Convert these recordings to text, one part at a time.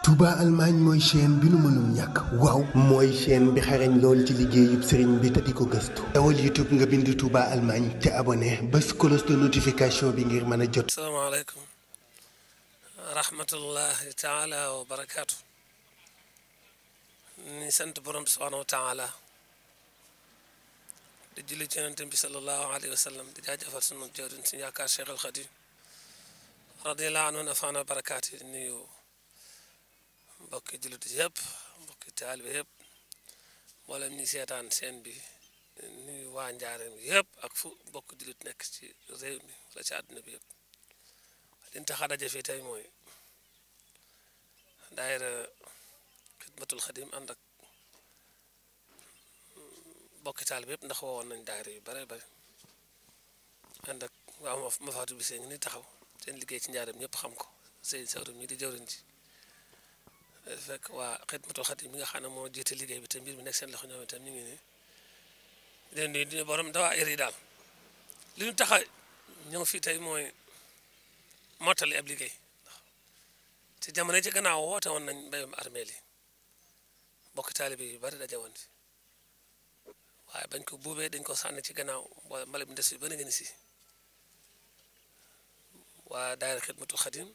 Touba Allemagne mooy chaîne bi nu mënul ñàkk waaw mooy chaîne bi xarañ lool ci liggéeyub sëriñ bi te di ko gëstu dawal YouTube nga bind Touba Allemagne te abonné bés cloche de notification bi ngir mën a jot. asalaamaaleykum rahmatullahi taala wa barakaatu. ni sant borom bi subhaanahu wa taala di julli ci yonent bi sallallahu alayhi wa sallam di jaajëfal sunu jawriñ si yaakaar Cheikh al Khadim radiyallahu anhu nafaana barakaat yi nuyu mbokki jullit yëpp mbokki taalibe yëpp mboolem ñi seetaan seen bi nuyu waa Njaareem yëpp ak fu mbokki jullit nekk ci réew mi wala ci àdduna bi yëpp liñ tax a daje fii tey mooy daayira xidmatul xadim ànd ak mbokki taalibe yëpp ndax woowoon nañ daayira yu bare bare ànd ak waa Mafaatu Bichri ngi ni taxaw seen liggéey ci Njaareem ñëpp xam ko sëñ Sawru mi di jawriñ ci fekk waa xidmatul xadim mi nga xam ne moo jiite liggéey bi te mbir mi nekk seen loxo ñoom itam ñu ngi nii leen di borom dawaa ir yi daal li ñu tax a ñëw fii tey mooy mottali ab liggéey ci jamono ci gannaaw woote woon nañ mbéyum armeel yi mbokki taalibe yu bari daje woon fi waaye bañ ko buubee dañ ko sànni ci gannaaw mbale bi ndes yu bëri nga ni si waa daayira xidmatul xadim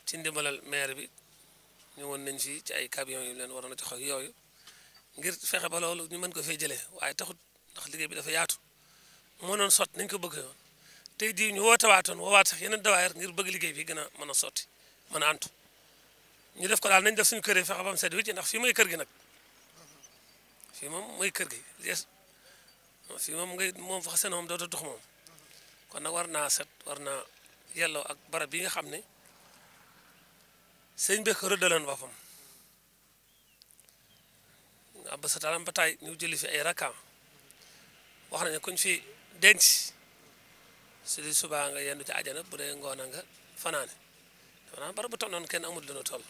ci ndimbalal maire bi ñëwoon nañ fii ci ay camions yu leen waroon a jox ak yooyu ngir fexe ba loolu ñu mën ko fee jëlee waaye taxut ndax liggéey bi dafa yaatu moo noon sotti nañ ko bëgg yoon tey jii ñu wootewaatoon woowaat sax yeneen dawaayir ngir bëgg liggéey bi gën a mën a sotti mën a antu ñu def ko daal nañ def suñu kër yi fexe ba mu set wicc ndax fii mooy kër gi nag fii moom mooy kër gi yes fii moom moom fa seen moom doota dox moom kon nag war naa set war naa yelloo ak barab bi nga xam ne sëñ bi ko rëddaloon boppam nga ba sa talam ba tay ñu jëli fi ay rakam wax nañu kuñ fi denc su di subaa nga yendu ci àjjana bu dee ngoona nga fanaane maanaam bara bu toll noonu kenn amul dina toll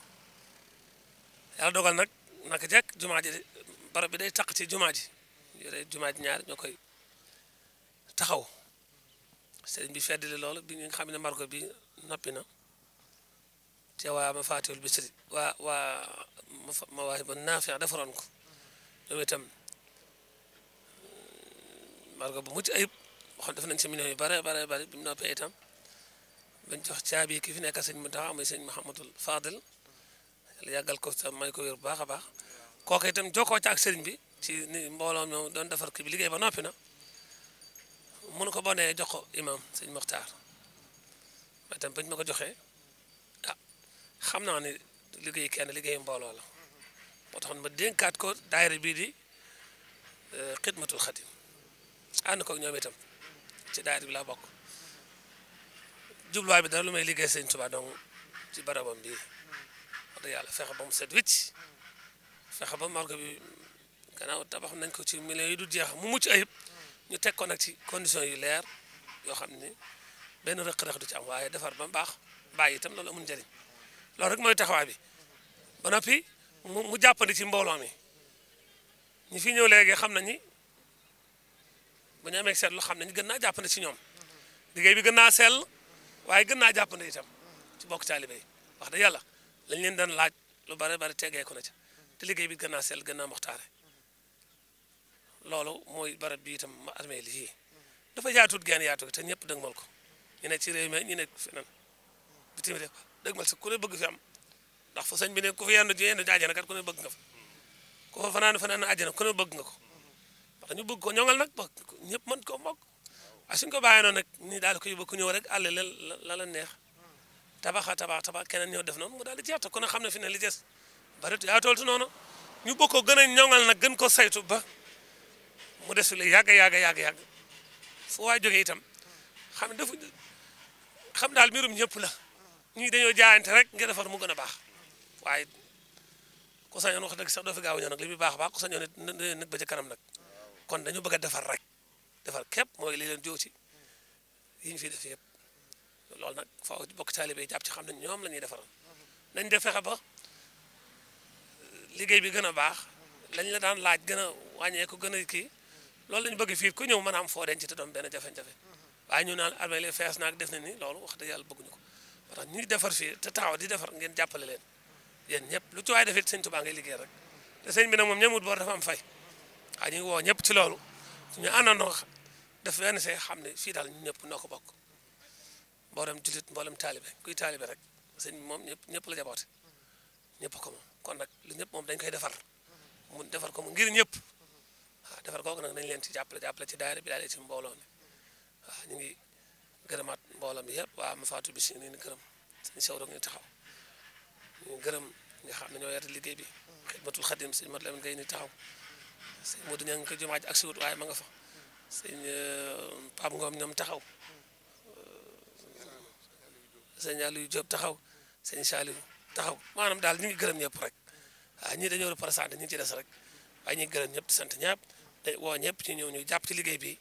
yàlla dogal nag naka jekk jumaa ji barab bi day taq ci jumaa ji yore jumaa ji ñaar ñoo koy taxaw sëriñ bi feddali loolu bi nga xam ne margo bi noppi na te waa Mafaatihul Bichri waa Mawaahibu Naafi' defaroon ko ñoom itam margo bu mucc ayib waxoon def nañ ci millions yu bare bare bare bi mu noppee itam bañ jox caabi ki fi nekk sëñ Muntaxa muy sëñ Mouhamadul Fadil yàggal ko tam may ko wér bu baax a baax kooku itam jokkoo ci ak sëriñ bi ci ni mbooloo ñoom doon defar kii bi liggéey ba noppi na mënu ko bonee jox ko imam sëñ Moxtaar ma itam bañ ma ko joxee xam naa ne liggéey kenn liggéeyu mbooloo la moo taxoon ma dénkaat ko daayira bii di xidmatul xadim ànd ko ñoom itam ci daayira bi laa bokk jubluwaay bi dara lu may liggéey sëñ Tuubaa donc ci barabam bii wax dëgg yàlla fexe ba mu set wicc fexe ba margo bi gannaaw tabax nañ ko ci millions yi du jeex mu mucc ayib ñu teg ko nag ci conditions yu leer yoo xam ne benn rëq-rëq du ci am waaye defar ba mu baax bàyyi itam loolu amul njëriñ loolu rek mooy taxawaay bi ba noppi mu jàppandi ci mbooloo mi ñi fi ñëw léegi xam nañ ni bu ñu amee seetlu xam nañ gën naa jàppandi ci ñoom liggéey bi gën naa sell waaye gën naa jàppandi itam ci bokk taalibe yi wax dëgg yàlla lañ leen daan laaj lu bare bare teggeeku na ca te liggéey bi gën naa sell gën naa moxtaare loolu mooy barab bi itam ma armée li fii dafa yaatut genn yaatu te ñëpp dëgmal ko ñu nekk ci réew mi ñu nekk feneen bitim réew dëgmal si ku ne bëgg fi am ndax fu sëñ bi ne ku fi yendu àjjana kat ku ne bëgg nga fa ku fa fanaan àjjana ku ne bëgg nga ko parce que ñu bëgg ko ñoŋal nag ba ñëpp mën ko mbokk waaye suñ ko bàyyee noonu nag ni daal ko yóbbu ku ñëw rek àll la neex tabax keneen ñëw def noonu mu daal di jeex te ku ne xam ne fi ne li des bari yaa tooltu noonu ñu bëgg ko gën a ñoŋal nag gën ko saytu ba mu des fi la yàgg fu waay jógee itam xam dafa xam daal mbirum ñëpp la ñii dañoo jaayante rek ngir defar mu gën a baax waaye ku sañoon wax dëgg sax doo fi gaaw a ñëw nag li muy baax ku sañoon nag ba ca kanam nag kon dañu bëgg a defar rek defar képp mooy li leen jóg ci yi ñu fi def yëpp loolu nag faaw bokk taalibe yi jàpp ci xam ne ñoom la ñuy defaral nañ def fexe ba liggéey bi gën a baax lañ la daan laaj gën a wàññeeku gën a kii loolu lañu bëgg fii ku ñëw mën a am foo denc te doon benn jafe-jafe waaye ñu naan armée li fees naag def na ni loolu wax dëgg yàlla bëgguñu ko parce que ñuy defar fii te taxaw di defar ngeen jàppale leen yéen ñëpp lu ci waay defit sëñ Tuubaa ngay liggéey rek te sëñ bi nag moom ñemut boor dafa am fay waaye ñu ngi woo ñëpp ci loolu suñu àndandoo def wenn see xam ne fii daal ñu ñëpp noo ko bokk mboolem julit mboolem taalibe kuy taalibe rek sëñ bi moom ñëpp la jaboote ñëpp ko moom kon nag lu ñëpp moom dañ koy defar mu defar ko mu ngir ñëpp waaw defar kooku nag nañ leen ci jàppale ci daayira bi daal ci mbooloo mi waaw ñu ngi gërëmaat mbooloo mi yëpp waa ma faatu bi si ni gërëm sëñ Sow rek ñu taxaw ñu gërëm nga xam ne ñoo yore liggéey bi xidmatul xadim sëñ Mat Lamin Gay ni taxaw sëñ Modou ña ngi ko jumaa ji ak siwut waaye ma nga fa sëñ Pape Ngom ñoom taxaw sëñ Aliou Diop taxaw sëñ Saliou taxaw maanaam daal ñu ngi gërëm ñëpp rek waaw ñii dañoo représenté ñi ci des rek waaye ñu ngi gërëm ñëpp di sant ñëpp te woo ñëpp ci ñëw ñu jàpp ci liggéey bi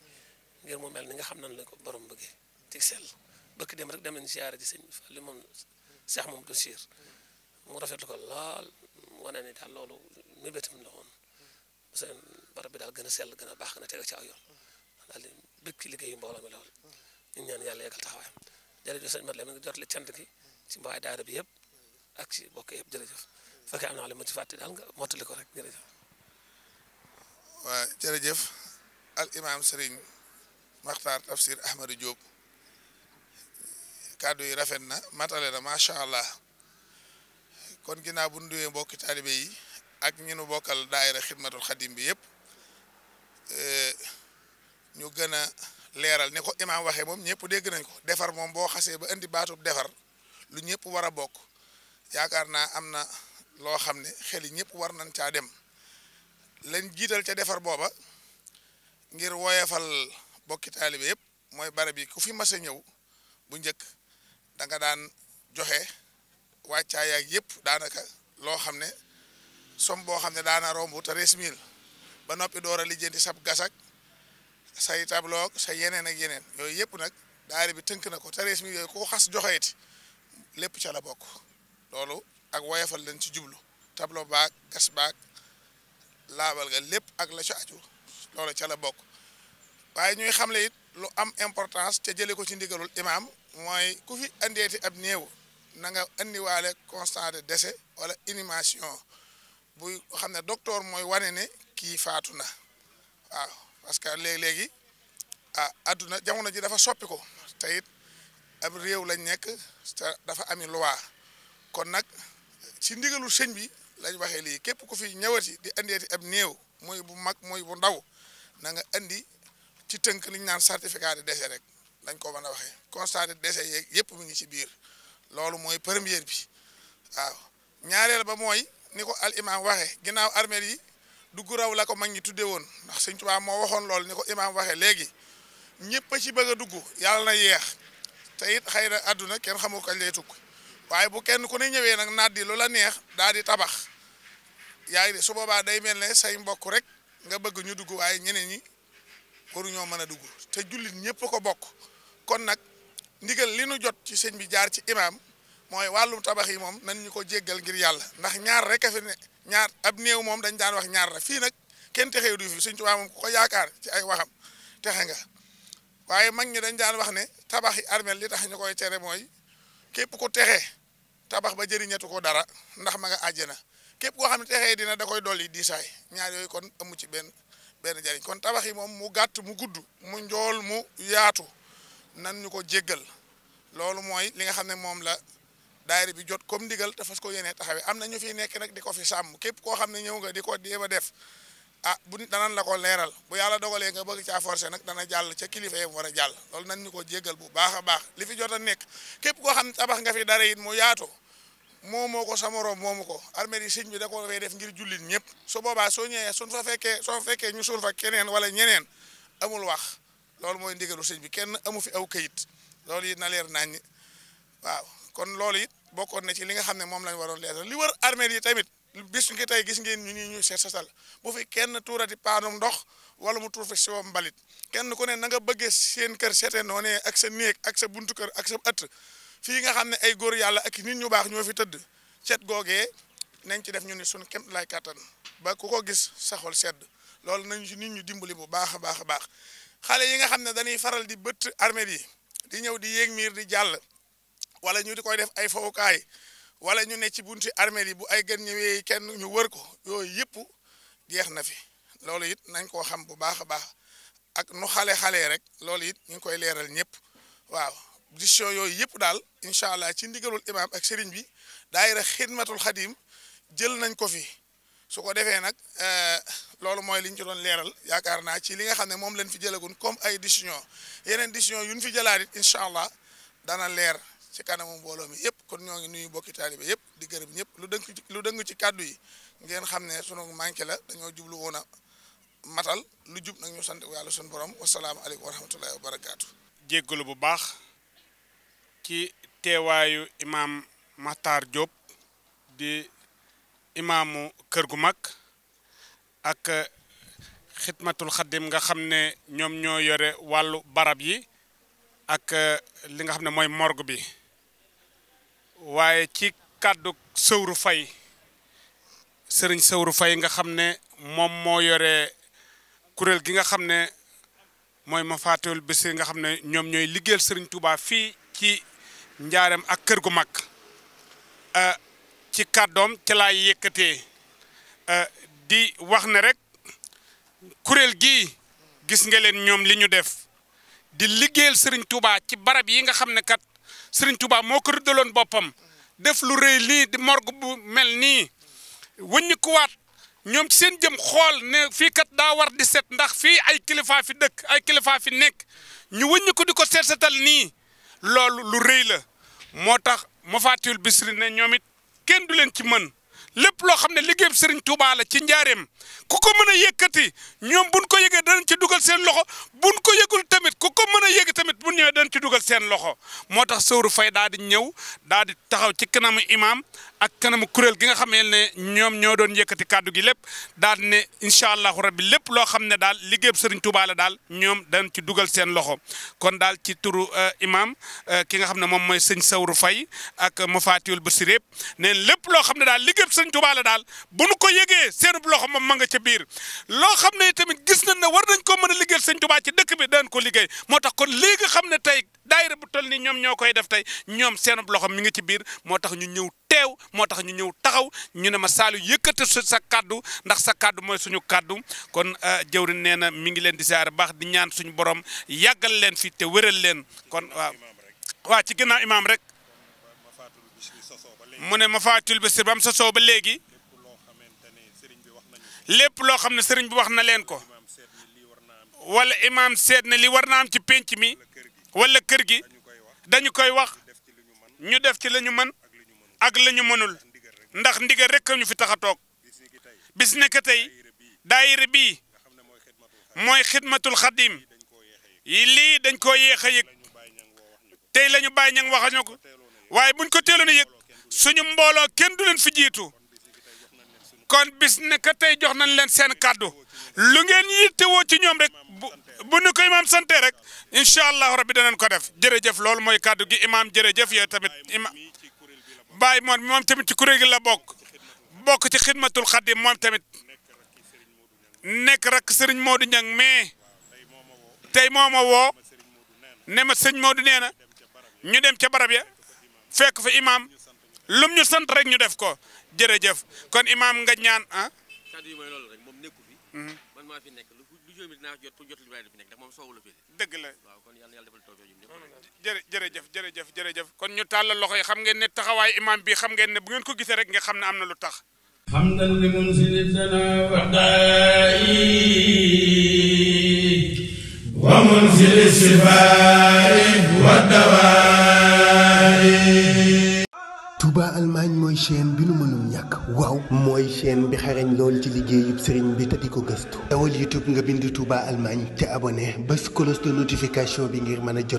ngir mu mel ni nga xam nan la ko borom bëggee ci sell bëkk dem rek dem nañ siyaare ji sëñ li moom Cheikh moom Bachir mu rafetlu ko lool wane ni daal loolu mébétam la woon seen barab bi daal gën a sell gën a baax gën a teg ci aw yoon daal di bëgg ci liggéeyu mbooloo mi lool ñu ñaan yàlla yegal taxawaayam jërëjëf sëñ Mat Lamin nga jotale cant gi ci mbaay daara bi yëpp ak ci bokk yëpp jërëjëf fekkee am naa li ma ci fàtte daal nga mottali ko rek jërëjëf. waa jërëjëf al imam Serigne Makhtar Tafsir Ahmadou Diop kàddu yi rafet na matale na macha allah kon ginnaaw bu nuyee mbokki taalibe yi ak ñi nu bokkal daayira xidmatul xadim bi yëpp ñu gën a leeral ni ko imam waxee moom ñëpp dégg nañ ko defar moom boo xasee ba indi baatub defar lu ñëpp war a bokk yaakaar naa am na loo xam ne xel yi ñëpp war nañ caa dem lañ jiital ca defar booba ngir woyefal bokki taalibe yëpp mooy barab bi ku fi mas a ñëw bu njëkk da nga daan joxe wàccaay ak yëpp daanaka loo xam ne som boo xam ne daana romb 13 000 ba noppi door a lijjanti sab gasak say tableau sa yeneen ak yeneen yooyu yëpp nag daayira bi tënk na ko 13 000 yooyu ku ko xas joxeeti lépp ca la bokk loolu ak woyefal lañ ci jublu tableau baag gas baag laabal ga lépp ak la ca aju loolu ca la bokk waaye ñuy xamle it lu am importance te jëlee ko ci ndigalul imam mooy ku fi andeeti ab néew na nga andiwaale constat de décès wala inhumation bu xam ne docteur mooy wane ne kii faatu na waaw parce que léegi adduna jamono ji dafa soppi ko te it ab réew lañ nekk te dafa ami loi kon nag ci ndigalul sëñ bi lañ waxee lii képp ku fi ñëwati di andeeti ab néew muy bu mag muy bu ndaw na nga andi ci tënk li ñu naan certificat de décès rek lañ ko mën a waxee constat de décès yeeg yëpp mu ngi ci biir loolu mooy première bi waaw ñaareel ba mooy ni ko al imam waxee ginnaaw armeel yi dugg raw la ko mag ñi tuddee woon ndax sëñ Tuubaa moo waxoon loolu ni ko imam waxee léegi ñëpp a ci bëgg a dugg yàlla na yeex te it xëy na àdduna kenn xamul kañ lay tukk waaye bu kenn ku ne ñëwee nag naat di lu la neex daal di tabax yaa ngi de su boobaa day mel ne say mbokk rek nga bëgg ñu dugg waaye ñeneen ñi waruñoo mën a dugg te jullit ñëpp ko bokk kon nag ndigal li nu jot ci sëñ bi jaar ci imam mooy wàllum tabax yi moom nañ ñu ko jéggal ngir yàlla ndax ñaar rek a fi ne ñaar ab néew moom dañ daan wax ñaar la fii nag kenn texee du fi sëñ Tuubaa moom ku ko yaakaar ci ay waxam texe nga waaye mag ñi dañ daan wax ne tabax yi armeel li tax ñu koy tere mooy képp ku texe tabax ba jëriñatu ko dara ndax ma nga àjjana képp koo xam ne texee dina da koy dolli diisaay ñaar yooyu kon amu ci benn jariñ kon tabax yi moom mu gàtt mu gudd mu njool mu yaatu nan ñu ko jéggal loolu mooy li nga xam ne moom la daayira bi jot comme ndigal te fas ko yéene taxawee am na ñu fi nekk nag di ko fi sàmm képp koo xam ne ñëw nga di ko jéem a def bu danan la ko leeral bu yàlla dogalee nga bëgg caa forcé nag dana jàll ca kilifa yi war a jàll loolu nan ñu ko jéggal bu baax a baax li fi jot a nekk képp koo xam ne tabax nga fi dara it mu yaatu moomoo ko sa morom moomu ko armée yi sëñ bi da ko fay def ngir jullit ñëpp su boobaa soo ñëwee soo fekkee ñu suul fa keneen wala ñeneen amul wax loolu mooy ndigalu sëñ bi kenn amu fi aw kayit loolu it na leer nañ waaw kon loolu it bokkoon na ci li nga xam ne moom lañ waroon leeral li wër armée yi tamit bis ngi tey gis ngeen ñu seet satal bu fi kenn tuurati paanum ndox wala mu tuur fi si mbalit kenn ku ne na nga bëggee seen kër seete noonee ak sa néeg ak sa buntu kër ak sa ëtt fii nga xam ne ay góor yàlla ak nit ñu baax ñoo fi tëdd cet googee nañ ci def ñu ni suñu kem lay kàttan ba ku ko gis sa xol sedd loolu nañ ci nit ñu dimbali bu baax a baax a baax xale yi nga xam ne dañuy faral di bëtt armée yi di ñëw di yéeg miir di jàll wala ñu di koy def ay fowukaay wala ñu ne ci bunti armée yi bu ay gën ñëwee kenn ñu wër ko yooyu yëpp jeex na fi loolu it nañ koo xam bu baax a baax ak nu xale rek loolu it ñu ngi koy leeral ñëpp waaw décision yooyu yëpp daal incha allah ci ndigalul imaam ak sëriñ bi daayira xidmatul xadim jël nañ ko fi su ko defee nag loolu mooy li ñu ci doon leeral yaakaar naa ci li nga xam ne moom lañ fi jëlagun comme ay décision yeneen décision yu ñu fi jëlaat it incha allah dana leer ci kanamu mbooloo mi yëpp kon ñoo ngi nuyu bokki taalibe yëpp di gërëm ñëpp lu dëng ci kàddu yi ngeen xam ne sunu manqué la dañoo jublu woon a matal lu jub nag ñu sant yàlla sunu borom wasalaamaaleykum wa rahmatullahi wa barakaatu. jéggalu bu baax ci teewaayu imaam Makhtar Diop di imaamu kër gu mag ak xidmatul xadim nga xam ne ñoom ñoo yore wàllu barab yi ak li nga xam ne mooy morgue bi waaye ci kàddu Sëwru Fay sëriñ Sëwru Fay nga xam ne moom moo yore kuréel gi nga xam ne mooy Mafatihul Bichri nga xam ne ñoom ñooy liggéeyal sëriñ Touba fii ci njaareem ak kër gu mag ci kàddoom ci laay yëkkatee di wax ne rek kuréel gi gis nga leen ñoom li ñu def di liggéeyal Serigne Touba ci barab yi nga xam ne kat Serigne Touba moo ko rëddaloon boppam def lu rëy lii di morgue bu mel nii wëññi ko waat ñoom ci seen jëm xool ne fii kat daa war di set ndax fii ay kilifa fi dëkk ay kilifa fi nekk ñu wëññi ko di ko seetal nii loolu lu rëy la moo tax Mafatihul Bichri ne ñoom it kenn du leen ci mën lépp loo xam ne liggéey Serigne Touba la ci njaareem ku ko mën a yëkkati ñoom buñ ko yëgee danañ ci dugal seen loxo buñ ko yëgul tamit ku ko mën a yëg tamit bu ñëwee danañ ci dugal seen loxo moo tax Sëwru Fay daal di ñëw daal di taxaw ci kanamu imaam ak kanamu kuréel gi nga xamee ne ñoom ñoo doon yëkkati kàddu gi lépp daal di ne incha allahu rabbi lépp loo xam ne daal liggéey Serigne Touba la daal ñoom danañ ci dugal seen loxo kon daal ci turu imaam ki nga xam ne moom mooy sëñ Sëwru Fay ak Mafatihul Bichri yëpp ne lépp loo xam ne daal liggéey Serigne Touba la daal bu nu ko yëgee seenub loxo moom ma nga ca biir loo xam ne tamit gis nañ ne war nañ koo mën a liggéeyal Serigne Touba ci dëkk bi daan ko liggéey moo tax kon léegi xam ne tey daayira bu toll nii ñoom ñoo koy def tey ñoom seenub loxo mi ngi ci biir moo tax ñu ñëw teew moo tax ñu ñëw taxaw ñu ne ma Saliou yëkkati sa kaddu ndax sa kaddu mooy suñu kaddu kon jëwriñ nee na mi ngi leen di ziar baax di ñaan suñu borom yàggal leen fi te wéral leen kon waaw ci ginnaaw imaam rek mu ne Mafatihul Bichri ba mu sosoo ba léegi lépp loo xam ne sëriñ bi wax na leen ko wala imaam seet na li war na am ci penc mi wala kër gi dañu koy wax ñu def ci la ñu mën ak la ñu mënul ndax ndigal rek ñu fi tax a toog bis nekk tey daayira bii mooy xidmatul xadim yi lii dañ koo yéex a yëg tey la ñu bàyyi ñang waxañoo ko waaye buñ ko teeloon a yëg suñu mbooloo kenn du leen fi jiitu kon bis nekk tey jox nañ leen seen kàddu lu ngeen yittewoo ci ñoom rek bu ñu ko imaam sante rek incha allahu rabbi danañ ko def jërëjëf loolu mooy kàddu gi imaam jërëjëf yow tamit imaam Baye moom tamit ci kuréel gi la bokk ci xidmatul xadim moom tamit nekk rek Serigne Modou Niang mais tey moo ma woo ne ma sëñ Modou nee na ñu dem ca barab ya fekk fa imaam lum ñu sant rek ñu def ko jërëjëf kon imaam nga ñaan ah. kàddu yi mooy loolu rek moom nekku fi. man maa fi nekk lu juróomi dinaa jot pour jot li may def nekk ndax moom soowu la fi. dëgg la waaw kon yàlla defal tawfeex ñun ñëpp. jërëjëf kon ñu tàllal loxo yi xam ngeen ne taxawaay imaam bi xam ngeen ne bu ngeen ko gisee rek nga xam ne am na lu tax. hamdan li munzilina wa daa'i wa munzili sifaa'i wa dawaa'i. Touba Allemagne mooy chaîne bi nu mënul ñàkk waaw mooy chaîne bi xarañ lool ci liggéeyub sëriñ bi te di ko gëstu dawal YouTube nga bind Touba Allemagne te abonné bés cloche de notification bi ngir mën a jot